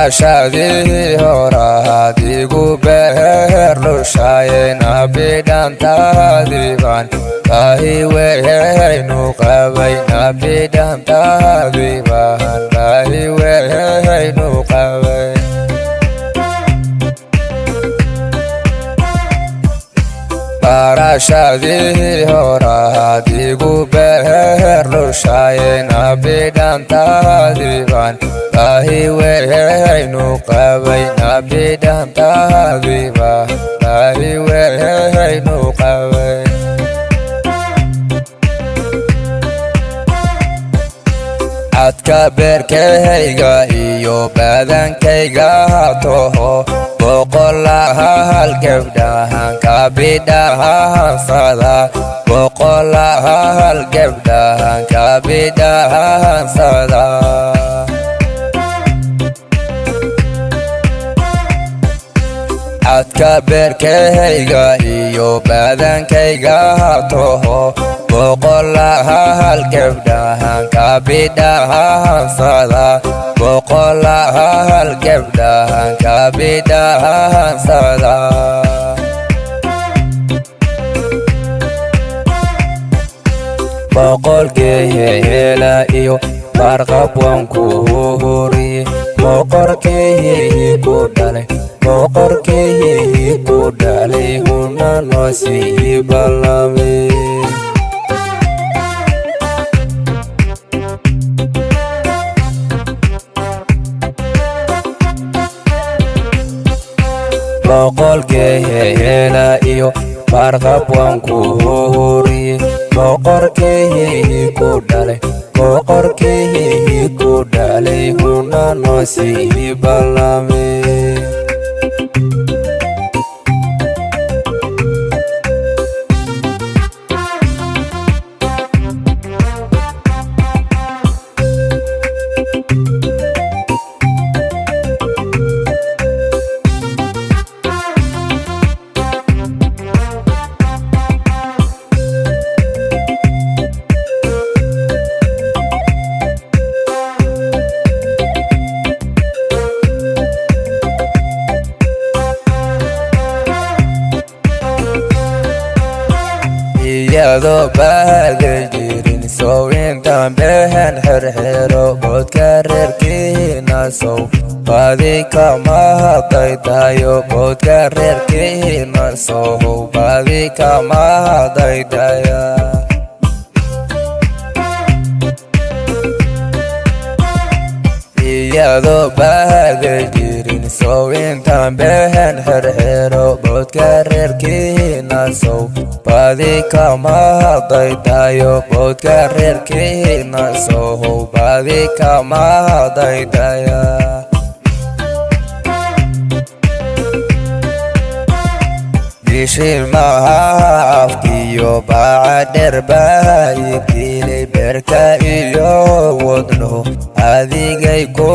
Barashadii horaad igu beer lushaayena bidhantaadiban baahi wehaynu qabay, nabidhantaadiban baahi wehaynu qabay. Barashadii horaad igu beer lushaayena bidhantaadiban baahi wehaynu qabay, nabidhantaadiban baahi wehaynu qabay. Cadka beerkayga iyo badankayga toho, boqolaal gabdhahan kabidhahansada, boqolaal gabdhahan kabidhahansada. Cadka beerkayga iyo badankayga toho, boqolaal gabdhahan kabidhahansada, boqolaal gabdhahan kabidhahansada. Boqolkii hela iyo barqab waan ku huriye, boqorkii ku dhalay, boqorkii ku dhalay, huna noo sii ballame. Boqolkii hela iyo barqab waan ku huriye, boqorkii ku dhalay, boqorkii ku dhalay, huna noo sii ballame. Iyadoo baada jirin sow intaan behen xirxiro boodka reerkiina, sow baadi kama daydayo, boodka reerkiina sow baadi kama daydaya. Iyadoo baada jirin sow intaan behen xirxiro boodka reerkiina, sow baadi kama daydayo, boodka reerkiina sow baadi kama daydaya. Bishimaha afkiyo baaca dheer baa idilay, beerka iyo wadnuhu adigay ku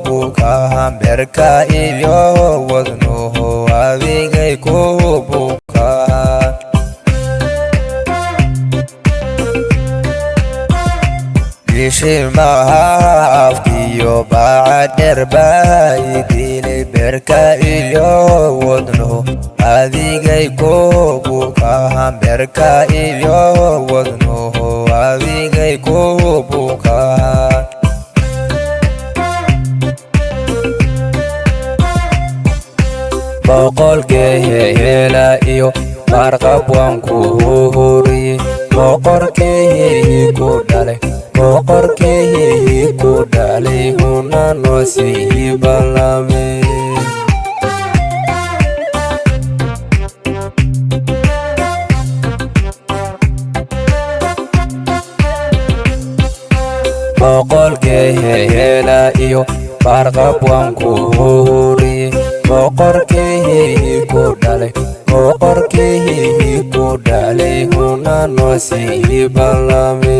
bukahan, beerka iyo wadnuhu adigay ku bukahan. Bishimaha afkiyo baaca dheer baa idilay, beerka iyo wadnuhu adigay ku bukahan, beerka iyo wadnuhu adigay ku bukahan. Boqolkii hela iyo barqab waan ku huriye, boqorkii ku dhalay, boqorkii ku dhalay, huna noo sii ballame. Boqolkii hela iyo barqab waan ku huriye, boqorkii ku dhalay, boqorkii ku dhalay, huna noo sii ballame.